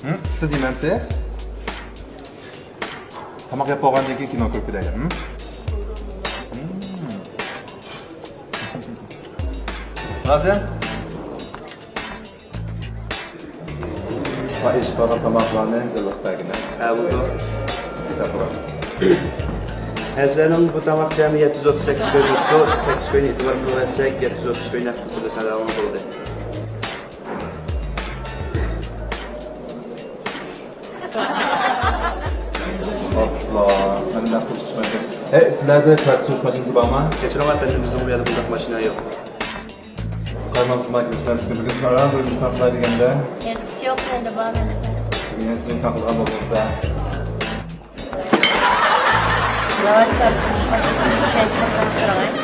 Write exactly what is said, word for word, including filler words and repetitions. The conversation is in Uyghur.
ھىم، سىز يېمەمسىز؟ تاماق يەپ بولغاندىن كېيىن كىنو كۆرۈپ كېتەيلى. ھىم؟ ھىم. رازى؟ ھە، ئېشىپ قالغان تاماقلارنى ھەزىرلەپ بەرگىنە. ھە، بولىدۇ. ھېساب قىلىڭ. ھە، سىلەرنىڭ بۇ تاماق جەمئىي يەتتە يۈز ئوتتۇز سەككىز كويۇن بوپتۇ. سەككىز كويۇن ئېتىبار قىلىۋەتسەك، يەتتە يۈز ئوتتۇز كويۇن ھەق پۇلى سەنئەت بولدى. ئاپلا، مەن نەق سۇ ئىچمەيمەن. ھەي، سىلەردە كاكا سۇ ئىچمەيسىز بارمۇ؟ كەچۈرۈڭ ئەپەندىم، بىزنىڭ بۇ يەردە بۇنداق ماشىنا يوق. قايماقسىز ماكىز، مەن سىزگە بۈگۈن تاران بىر ئىمتىھان قىلاي دېگەندە. يېزىقچى يوق، ئەمدى بار مەندە. بۈگۈن سىز ئىمتىھان قىلغان بولدىڭىز-دە. ناۋادا كاكا سۇ ئىچمەيسىز، سەن چىقىپ سوراڭ.